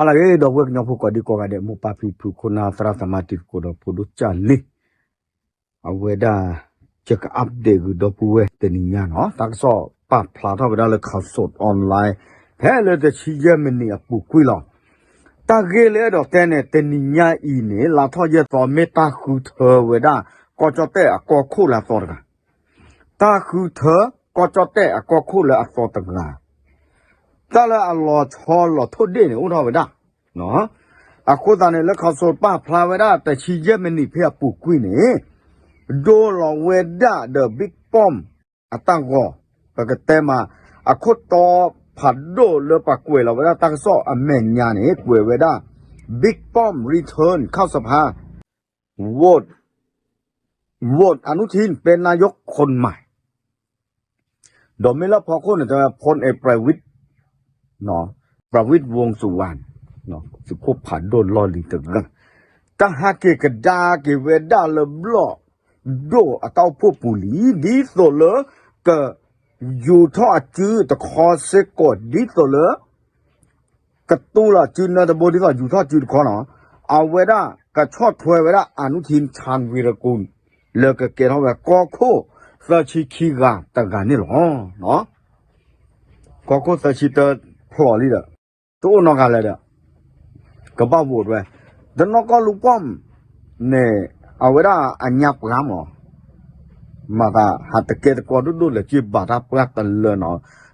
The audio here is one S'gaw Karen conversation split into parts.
ဟါလၢအဂ့ၤ ဒီပုၢ်ဝဲၢ်ကညီဖိကိးဒံကိးဂၤဒဲး မိၢ်ပၢ်ဖံဖု ခိၣ်နၢ်သရၣ်သမါတံၤသကိးဒီးဖိဒိၣ်ကၢ်လံၤ အဝဲဒၣ် ယက update ဂုာ်ဒီပုၢ်ဝဲၢ်တနံၤညါနီၤ တၢ်ကစီၣ်ပာ်ဖျါထီၣ်ဝဲဒၣ်လၢ Khaosod Online ဖဲလၢတဆံယဲၢ်မံးနံးအပူၤကွံာ်လီၤ. တၢ်ဂ့ၢ်လၢအဲၣ်ဒိးတဲန့ၣ် တနံၤညါအံၤန့ၣ် လါထီၣ်ယဲၢ်သီ မ့ၢ်တၢ်ဃုထၢဝဲဒၣ် ကီၢ်ကၠီၣ်တဲၣ်အကီၢ်ခိၣ်လၢအသီတဂၤ တၢ်ဃုထၢ ကီၢ်ကၠီၣ်တဲၣ်အကီၢ်ခိၣ်လၢအသီတဂၤ တၢ်လၢအလီၤဆီလီၤထိၣ်ဒ့ၣ်န့ၣ် အိၣ်ထီၣ်ဝဲဒၣ်. အဃိသတးန့ၣ် လၢ Khaosod ပာ်ဖျါဝဲဒၣ် တဆံယဲၢ်မံးနံးဖဲအပူၤကွံာ်န့ၣ် ဒိလီၤဝဲဒၣ်ဒီး Big Bomb အတၢ်ဂီၤ ပကတဲမး အခိၣ်တီဖးဒိၣ်လၢပှၤကွဲးလီၤဝဲဒၣ်တၢ်ကစီၣ်အမဲာ်ညါန့ၣ် ကွဲးဝဲဒၣ် Big Bomb return ခီၣ်စဖါ vote vote อนุทินเป็นนายกคนใหม่ ဒီးမ့ၢ်လၢဖီခိၣ်န့ၣ် တဲဝဲ พลเอกประวิตร ประวิตร วงษ์สุวรรณ သုးခိၣ်ဖးဒိၣ်လီၢ်လံၤတဂၤ တၢ်ဟးက့ၤကဒါက့ၤဝဲဒၣ်လၢဘျီၣ်ဒိၣ်အတၢ်အိၣ်ဖှိၣ်ပူၤလံ ဒ်သိးလၢ က ယူၤထီၣ်အစုတခီစ့ၢ်ကီး ဒ်သိးလၢ ကတူၢ်လီၤစုနၢတဘိ ဒ်သိးယူၤထီၣ်စုတခီနီၤ အဝဲဒၣ်ကဆီၣ်ထွဲဝဲဒၣ် อนุทินชาญวีรกูล လၢကကဲထီၣ်ဝဲကီၢ်ခိၣ်သၢဆံခံဂၤတဂၤန့ၣ်လီၤ. ကီၢ်ခိၣ်သၢဆံတၢဖျိးလံဒီး တအိၣ်နီတဂၤလၢၤဒီး ကဘၣ် vote ဝဲ တနီၢ်ကီၢ်လူၤပိာ်မးန့ၣ် အဝဲဒၣ်အညါပှၢ်မး မၤသးဟးတကဲတကီဒိၣ်ဒိၣ်လဲၣ် က့ၤဘၣ်တၢ်ပှၢ်တလၢနီၤ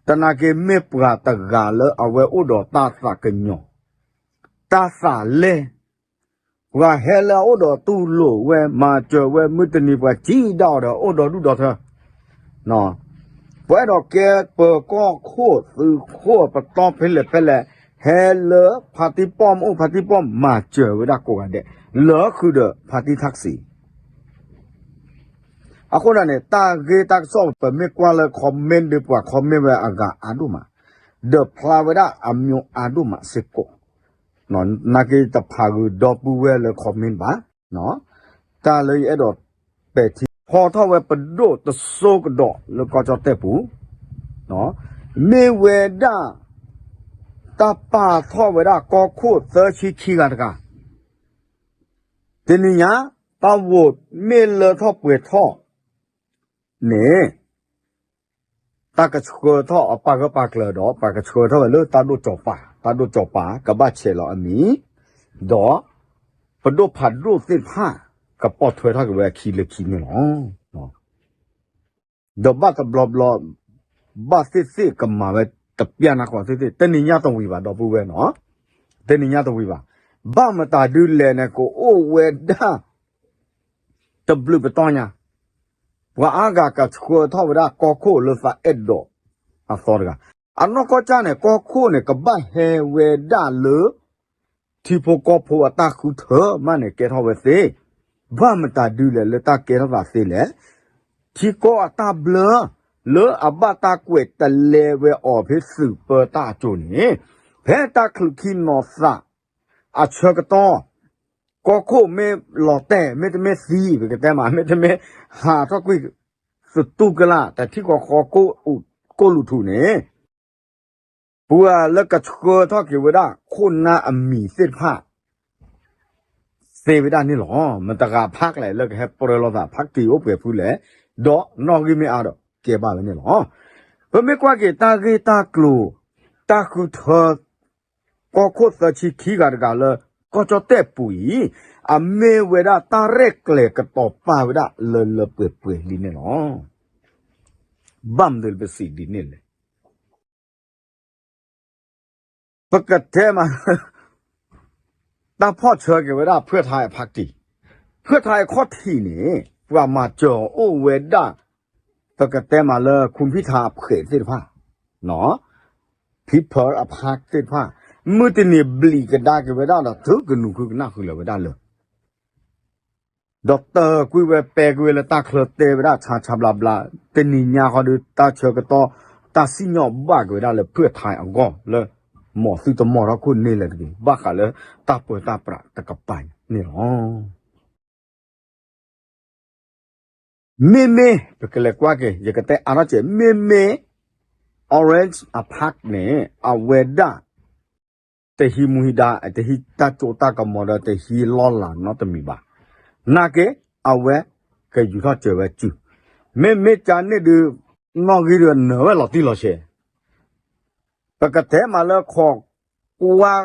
တနာ်က့ၤမ့ၢ်ပှၤတဂၤလၢအဝဲအိၣ်ဒီးတၢ်သးကညီၤ တၢ်သးလဲ ပှၤဟဲလၢအအိၣ်ဒီးတူၢ်လိာ်ဝဲ မၤစၢၤဝဲ မုၢ်တနံၤပှၤစံၣ်ဒၣ်အီၤဒီးအိၣ်ဒီးဒူၣ်ဒီးထၢ ပှၤအဲၣ်ဒိးကဲပၢၤကီၢ်ခိၣ်သုးခိၣ်ပတီၢ်ဖဲလဲၣ်ဖဲလဲၣ် ဟဲလၢဖါတံၢ်ပိာ်မးအိၣ် ဖါတံၢ်ပိာ်မးမၤစၢၤဝဲဒၣ်ကိးဂၤဒဲး လၢဃုာ်ဒီးဖါတံၢ်ထၣ်စံ အဃိဒၣ်န့ၣ် တၢ်ဂ့ၢ်တၢ်ကစီၣ်ပမ့ၢ်ကွၢ်လၢ comment ဒီးပှၤ comment ဝဲအဂၤအါဒိၣ်မး ဒီးဖျါဝဲဒၣ်အမျိုးအါဒိၣ်မးစ့ၢ်ကီး နာ်က့တဖးဂုာ်ဒီပုၢ်ဝဲၢ်လၢ comment ဘၣ် တၢ်လၢယအဲၣ်ဒိးပဲာ်ထံ ဖီထီၣ်ဝဲပဒိၣ်တစိကဒီးလၢကီၢ်ကၠီၣ်တဲၣ်ပူၤ မ့ၢ်ဝဲဒၣ် တၢ်ပာ်ထီၣ်ဝဲဒၣ်ကီၢ်ခိၣ်သၢဆံခံဂၤတဂၤ တနံၤညါ တၢ် vote မ့ၢ်လၢထီၣ်ပှဲၤထီၣ်န့ၣ် တၢ်ကဆှၢထီၣ်အပာ်ဂၢၢ်ပာ်ကျၢၤဒီး ပှၤကဆှၢထီၣ်ဝဲလၢတၢ်ဒိၣ်စီၤပၤ တၢ်ဒိၣ်စီၤပၤကဘၣ်ဆဲးလီၤအမံၤ ဒီး ပဒိၣ်ဖးဒိၣ်သ့ၣ်တဖၣ် ကပိာ်ထွဲထီၣ်က့ၤဝဲအခံလၢခံန့ၣ်လီၤ. ဒီးဘၣ်တဘျီဘျီ ဘၣ်သ့ၣ်သ့ၣ်ကမၤဝဲတပျၢ်နၢ်ဃီသ့ၣ်သ့ၣ် တနံၤညါတဝံၤဘၣ် ဒီပုၢ်ဝဲၢ်နီၤ တနံၤညါတဝံၤဘၣ် ဘၣ်မတၤဒုလဲၣ်န့ၣ် ကအိၣ်ဝဲဒၣ် တဘျုးပတီၢ်ညါ ပှၤအါဂၤကဆှၢထီၣ်ဝဲဒၣ်ကီၢ်ခိၣ်လၢသးအဲၣ်ဒိးအသီတဂၤ အနီၢ်ကီၢ်ကၢ်န့ၣ် ကီၢ်ခိၣ်န့ၣ် ကဘၣ်ဟဲဝဲဒၣ်လၢ ထံဖိကီၢ်ဖိအတၢ်ဃုထၢမးန့ၣ် ကဲထီၣ်ဝဲသ့ ဘၣ်မတၤဒုလဲၣ်လၢတၢ်ကဲထီၣ်သးသ့လဲၣ် ထံကီၢ်အတၢ်ဘျၢ လၢအဘၣ်တၢ်ကွဲးတလဲဝဲအီၤဖဲသုးပၢတၢ်အစိၤန့ၣ် ဖဲတၢ်ချုးခံနီၤသး အဆၢကတီၢ် ကီၢ်ခိၣ်မ့ၢ်လီၤတဲာ် မ့တမ့ၢ်သံ ပကတဲမး မ့တမ့ၢ်ဟးထီၣ်ကွံာ် သတူၢ်ကလာ် တထံၣ်ဃီဃီ ကိၣ်လူၢ်ထူၣ်န့ၣ် ပှၤလၢကဆှၢထီၣ်က့ၤဝဲဒၣ် ခိၣ်နၢ်အမံၤသ့ၣ်တဖၣ် သ့ဝဲဒၣ်န့ၣ်လီၤ. မတၤဂၤဖးကလဲာ် လၢကဟဲပြၢလိာ်သး ဖးက့ၤအိၣ်ပှဲၤဖုလဲၣ်, ဒီးနီၣ်ဂံၢ်မ့ၢ်အါဒီး ကဲဘၣ်ဝဲန့ၣ်လီၤ. ပမ့ၢ်ကွၢ်က့ၤတၢ်ဂ့ၢ်တၢ်ကျိၤ တၢ်ဃုထၢ ကီၢ်ခိၣ်သၢဆံခံဂၤတဂၤလၢ ကီၢ်ကၠီၣ်တဲၣ်ပူၤအံၤ အမ့ၢ်ဝဲဒၣ်တၢ်ရဲၣ်ကျဲၤကတီၤပာ်ဝဲဒၣ်လၢလၢပှဲၤပှဲၤလံန့ၣ်လီၤ. ဘၣ်မနုၤလၢပစံးဒ်န့ၣ်လဲၣ်. ပကတဲမး တၢ်ဖီၣ်ဆၢက့ၤဝဲဒၣ် ဖုၣ်ထါအဖးတံၢ်, ဖုၣ်ထါအခီၣ်ထံးန့ၣ် ပှၤမၤစၢၤအိၣ်ဝဲဒၣ် ပကတဲမးလၢ ခူၣ်ဖံၣ်ထါအဖှဲးသ့ၣ်တဖၣ်, ဖံဖၢအဖးသ့ၣ်တဖၣ်, မုၢ်တနံၤဘျံးကဒါက့ၤဝဲဒၣ်ဒီး သုကနူၤဃုကနၣ်ဃုာ်လၢၤဝဲဒၣ်လၢ ဒီးတၢၢ်ကွံာ်ဝဲပဲကွံာ်ဝဲလၢတၢ်ချၢတဲဝဲဒၣ်ဆါဆါဘျါဘျါ, တနံၤညါဃီဒီးတၢ်ဆၢကတီၢ် တၢ်စံၣ်ညီၣ်ဘၣ်က့ၤဝဲဒၣ်လၢဖုၣ်ထါအဂီၢ်လၢ မ်သုတမီၢ်ထီၣ်ခိၣ်န့ၢ်လၢၤတဂ့ၤ, ဘၣ်ဃးလၢတၢ်ပၢတၢ်ပြးတကပၤန့ၣ်လီၤ. မ့မ့ၢ် ပကလဲၤကွၢ်က့ၤ ယကတဲအါထီၣ်က့ၤ မ့မ့ၢ် Orange အဖးန့ၣ် အဝဲဒၣ် တဟံးမူဟံးဒါ တဟံးတၢ်စိတၢ်ကမီၤဒီးတဟံးလီၢ်လၤနီတမံၤဘၣ်. နာ်က့ အဝဲကယူၤထီၣ်စၢၤဝဲစု, မ့မ့ၢ်ကန့ၣ်ဒုး နီၣ်ဂံၢ်ဒုးနၢၤဝဲလီၤတံၢ်လီၤဆဲး ပကတဲမးလၢခီကွၢ်,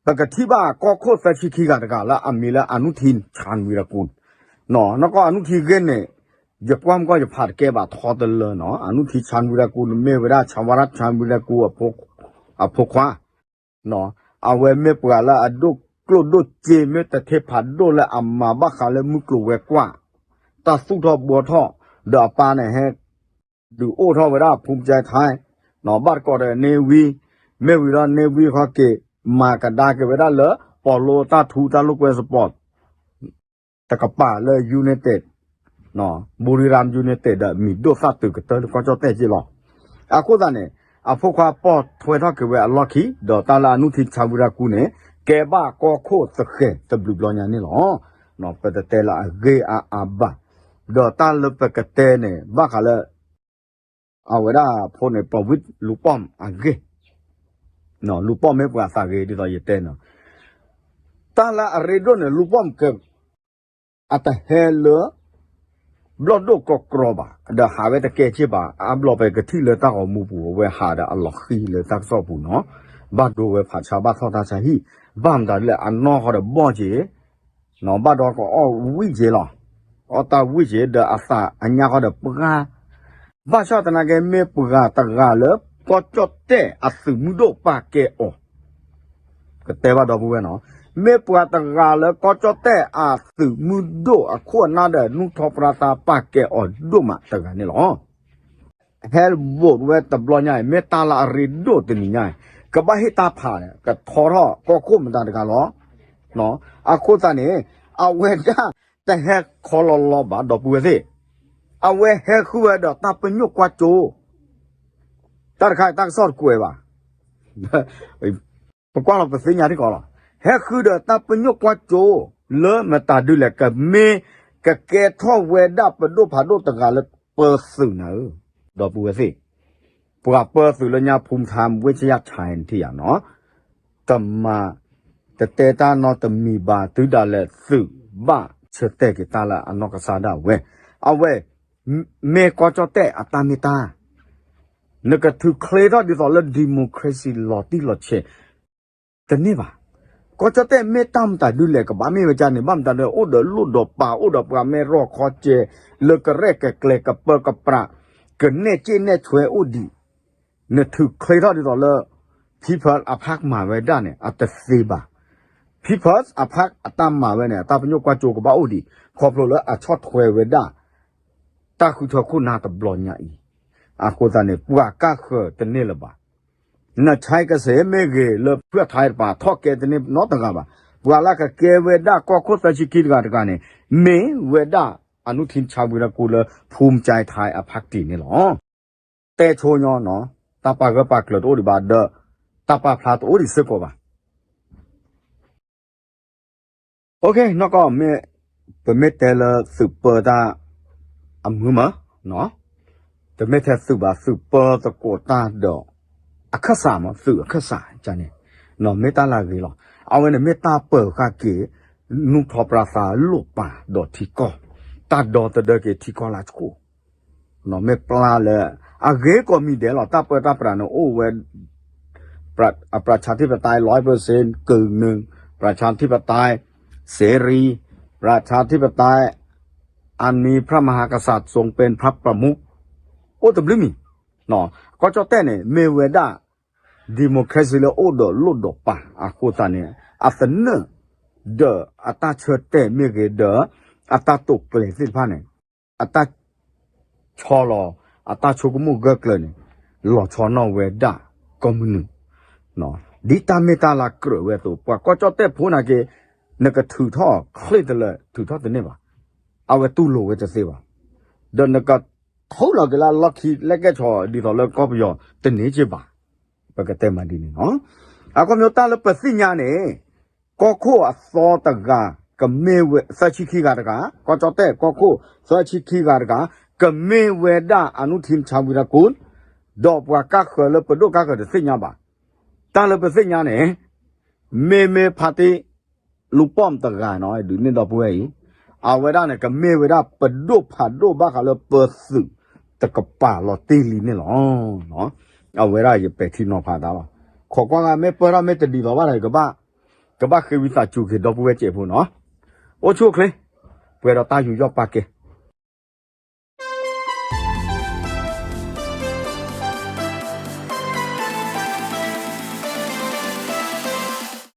ပကထံၣ်ဘၣ်ကီၢ်ခိၣ်သၢဆံခံဂၤတဂၤလၢအမံၤလၢအနုထံၣ် ဆၣ်ဝံရကူၣ်, နီၢ်ကီၢ်အနုထံၣ်ဂ့ၢ်န့ၣ် ယကွၢ်မ့ၢ်ကီၢ်ယဖးတကဲဘၣ်ထီတလၢနီၤ, အနုထံၣ်ဆၣ်ဝံရကူၣ်န့ၣ်မ့ၢ်ဝဲဒၣ် ဆၣ်ဝါရၣ်ဆၣ်ဝံရကူၣ် အဖိခွါ, အဝဲမ့ၢ်ပှၤလၢအဒိၣ်ကျိၣ်ဒိၣ်စ့ မ့ၢ်တထ့ဖးဒိၣ်လၢအမၤဘၣ်ဃးလၢမုၢ်ကျိၤဝဲၤကွာ် တၢ်သူၣ်ထီၣ်ဘှီထီၣ်, ဒီးအပၢ်န့ၣ်ဟဲ ဒုးအိၣ်ထီၣ်ဝဲဒၣ် ဖူမကၠဲထဲ, ဘၣ်တကိးဒီးန့ၢ်ဝံ, မ့ၢ်ဝံၤဒီးန့ၢ်ဝံခီက့ၤ မၤကဒါက့ၤဝဲဒၣ်လၢ ပီၣ်လိတၢ်ထူတၢ်လိာ်ကွဲ support တကပၤလၢ United, Buriram United ဒီးမံၤဒိၣ်သၣ်တုၤကတၢၢ်လၢကီၢ်ကၠီၣ်တဲၣ်က့လီၤ. အဃိသတးန့ၣ် အဖိခွါပိာ်ထွဲထီၣ်က့ၤဝဲအလီၢ်ခံ ဒီးတၢ်လၢအနုထံၣ်ဆၣ်ဝံရကူၣ်န့ၣ် ကဲဘၣ်ကီၢ်ခိၣ်သဃဲၤတဘျုးဘျီညါန့ၣ်လီၤ. ပတတဲလၢအဂ့ၢ်အါအါဘၣ်, ဒီးတၢ်လၢပကတဲန့ၣ် ဘၣ်ဃးလၢ အဝဲဒၣ်ဖိန့ၣ် ပဝံလူၤပီၢ်အဂ့ၢ်, လူၤပီၢ်မ့ၢ်ပှၤသးဂ့ၤဒ်သိးယတဲနီၤ, တၢ်လၢအရ့ဒိၣ်န့ၣ် လူၤပီၢ်က အတဟဲလၢ ဘျီၣ်ဒိၣ်ကီၢ်ကြီဘၣ်, ဒီးဟးဝဲတကဲက့ၢ်ဘၣ်, အါဘျီပကထံၣ်လၢတၢ်ဂီၤမူပူၤ အဝဲဟးဒီးအလီၤဃံၤလၢတၢ်ကစီၣ်ပူၤနီၤ, ဘၣ်ဒိဝဲဖးဆါဘၣ်ထီၣ်တၢ်ဆါဟံၣ်, ဘၣ်မတၤဒ်လဲၣ် အနီၢ်ဃီဒီးဘီၣ်က့ၤ ဘၣ်ဒီးကအီၣ်ဝံၣ်က့ၤလီၤ, အီၣ်တၢ်ဝံၣ်က့ၤ ဒီးအသးအညါဃီဒီးပှၢ်, ဘၣ်ဆၣ်သနာ်က့ မ့ၢ်ပှၤတဂၤလၢ ကီၢ်ကၠီၣ်တဲၣ်အသုးမုၢ်ဒိၣ်ပာ်ကဲအီၤ, ကတဲဘၣ်ဒီပုၢ်ဝဲၢ်နီၤ, မ့ၢ်ပှၤတဂၤလၢကီၢ်ကၠီၣ်တဲၣ်အသုးမုၢ်ဒိၣ်အခိၣ်အနၢ်ဒီး နူၢ်ထီၣ်ပြါသါပာ်ကဲအီၤဒိၣ်မးတဂၤန့ၣ်လီၤ. ဟဲ vote ဝဲတဘျီညါအံၤ မ့ၢ်တၢ်လၢအရ့ဒိၣ်တနံၤညါအံၤ ကဘၣ်ဟ့ၣ်တၢ်ဖး ကထီထီၣ်ကီၢ်ခိၣ်မတၤတဂၤလီၤ. အဃိသတးန့ၣ် အဝဲဒၣ်တဟဲခီလီၤလီၤဘၣ် ဒီပုၢ်ဝဲၢ်သ့ၣ်, အဝဲဟဲဃုဝဲဒီးတၢ်ပညိၣ်ကွၢ်စိ တၢ်တခါအံၤတၢ်ကစီၣ်တကွဲးဘၣ် ပကွၢ်လီၤပသ့ၣ်ညါထံကီးလီၤ. ဟဲဃုဒီးတၢ်ပညိၣ်ကွၢ်စိ လၢမတၤဒုလဲၣ် ကမ့ၢ်ကကဲထီၣ်ဝဲဒၣ်ပဒိၣ်ဖးဒိၣ်တဂၤလၢပၢသုးနၤဧၢ, ဒီပုၢ်ဝဲၢ်သ့ၣ်, ပှၤပၢသုးလၢညါ ဖူမထါ ဝ့ၢ်ဆယၣ်ဆဲးထံယၤနီၤ, တမၤ တတဲတၢ်နီတမံၤဘၣ် တုၤဒၣ်လဲာ်သုးဘၣ်ဆၢတဲာ်က့ၤတၢ်လၢအနီၢ်ကစၢ်ဒၣ်ဝဲ, အဝဲ မ့ၢ်ကီၢ်ကၠီၣ်တဲၣ်အတၢ်မ့ၢ်တၢ် နကထုးချ့ထီၣ်ဒ်သိးလၢ democracy လီၤတံၢ်လီၤဆဲး တန့ၢ်ဘၣ်. ကီၢ်ကၠီၣ်တဲၣ်မ့ၢ်တၢ်မတၤဒုလဲၣ် ကဘၣ်မ့ၢ်ဝဲဒၣ်န့ၣ် ဘၣ်မတၤဒု အိၣ်ဒီးလိၣ်ဒီးပာ် အိၣ်ဒီးပှၤမ့ၢ်ရီၢ်ခီကဲ လၢကရဲၣ်ကကျဲၤ ကပၢကပြး ကနဲၣ်စ့ၣ်နဲၣ်ဆွဲအိၣ်ဒံး, နထုးချ့ထီၣ်ဒ်သိးလၢ People's Party မၤဝဲဒၣ်န့ၣ် အတသ့ဘၣ်. People's Party အတၢ်မၤဝဲန့ၣ် အတၢ်ပညိၣ်ကွၢ်စိကဘၣ်အိၣ်ဒံး ခီဖျိလၢအဆီၣ်ထွဲဝဲဒၣ် တၢ်ဃုထၢခိၣ်နၢ်တဘျီညါအံၤ, အဃိသတးန့ၣ် ပှၤကၢ်ဃၢၤတန့ၢ်လၢၤဘၣ်. နဆဲးကစဲးမ့ၢ်ဂ့ၤလၢဖုၣ်ထါတပၤ ထီၣ်ကဲတန့ၢ်နီတဂၤဘၣ်. ပှၤလၢကကဲဝဲဒၣ်ကီၢ်ခိၣ်သၢဆံခံတဂၤတဂၤန့ၣ် မ့ၢ်ဝဲဒၣ်အနုထံဆါဝံရကူၣ်လၢ ဖူမကၠဲထဲအ party န့ၣ်လီၤ. တဲဆိညီနီၤ, တၢ်ပာ်ဂၢၢ်ပာ်ကျၢၤတအိၣ်ဒံးဘၣ်ဒီး တၢ်ပာ်ဖျါတအိၣ်ဒံးစ့ၢ်ကီးဘၣ်. နီၢ်ကီၢ် ပမ့ၢ်တဲလၢသုးပၢတၢ်အမုာ်မး, တမ့ၢ်ထဲသုးဘၣ် သုးပၢသကိးတၢ်ဒီး အခၢၣ်စးမး သုးအခၢၣ်စးန့ၣ် မ့ၢ်တၢ်လၢအဂ့ၤလီၤ. အဝဲန့ၣ်မ့ၢ်တၢ်ပၢၤဃာ်က့ၤ နူၢ်ထီၣ်ပြါသါလိၣ်ပာ်ဒီးထံကီၢ်, တၢ်ဒီသဒၢက့ၤထံကီၢ်လၢအဆူၣ် မ့ၢ်ပျၢ်လၢ အဂ့ၤကိးမံၤဒဲးလီၤ. တၢ်ပၢတၢ်ပြးန့ၣ်အိၣ်ဝဲ ประชาธิปไตย ร้อยเปอร์เซ็นต์ กึ่งหนึ่ง ประชาธิปไตย เสรี ประชาธิปไตย อันมีพระมหากษัตริย์ทรงเป็นพระประมุข အိၣ်တဘျုးမံၤ. ကီၢ်ကၠီၣ်တဲၣ်န့ၣ် မ့ၢ်ဝဲဒၣ် democracy လၢအိၣ်ဒီးလိၣ်ဒီးပာ်အဃိသတးန့ၣ် အသနၢၣ် ဒီးအတၢ်ဆၢတဲာ်မ့ၢ်ဂ့ၤဒီး အတၢ်တိာ်ကျဲၤသ့ၣ်တဖၣ်န့ၣ် အတၢ်ဆီလီၤ အတၢ်ဆိကမိၣ်ဂၢၢ်ကျၢၤန့ၣ် လီၤဆီနီၣ်ဝဲဒၣ်ကိးမုၢ်နုာ် ဒ်တၢ်မ့ၢ်တၢ်လၢကြၢးဝဲအသိး ပှၤကီၢ်ကၠီၣ်တဲၣ်ဖိနာ်က့ နကထုးထီၣ်ချ့တလၢ ထုးထီၣ်တန့ၢ်ဘၣ်. အဝဲတူၢ်လိာ်ဝဲတသ့ဘၣ်. ဒီးနကထိလီၤက့ၤလၢလီၢ်ခံလဲၣ်ကဲၣ်ဆိးဒ်သိးလၢကီၢ်ပယီၤတန့ၢ်က့ဘၣ်. ပကတဲမးဒ်န့ၣ်လီၤ. အခီပညီတၢ်လၢပသ့ၣ်ညါန့ၣ် ကီၢ်ခိၣ်အသီတဂၤ ကမ့ၢ်ဝဲ သၢဆံခံဂၤတဂၤ, ကီၢ်ကၠီၣ်တဲၣ်ကီၢ်ခိၣ် သၢဆံခံဂၤတဂၤ ကမ့ၢ်ဝဲဒၣ် အနုထံဆါဝံရကူၣ် ဒီးပှၤကၢ်ဃၢၤလၢပဒိၣ်ကၢ်ဃၢၤတသ့ၣ်ညါဘၣ်. တၢ်လၢပသ့ၣ်ညါန့ၣ် မ့မ့ၢ်ဖါတံၢ် လူၤပိာ်မုၣ်တဂၤနီၤ ဒုးန့ၢ်ဒီပုၢ်ဝဲၢ်အံၤ, အဝဲဒၣ်န့ၣ် ကမ့ၢ်ဝဲဒၣ်ပဒိၣ်ဖးဒိၣ်ဘၣ်ဃးလၢပသုးတကပၤလီၤတ့ၢ်လံန့ၣ်လီၤ. အဝဲဒၣ်ယပဲာ်ထံနီၤဖးသးလီၤ. ခိးကွၢ်ဂၤမ့ၢ်ပၢၢ်ထီၣ်မ့ၢ်တဒ်သိးဘၣ်ဒီး ကဘၣ်ဃ့ဝံသးစူၤက့ၤဒီပုၢ်ဝဲၢ်စဲးဖိနီၤ. အိၣ်ဆူၣ်အိၣ်ချ့, ပှဲၤဒီးတၢ်ယူးယီၣ်ပာ်ကဲ,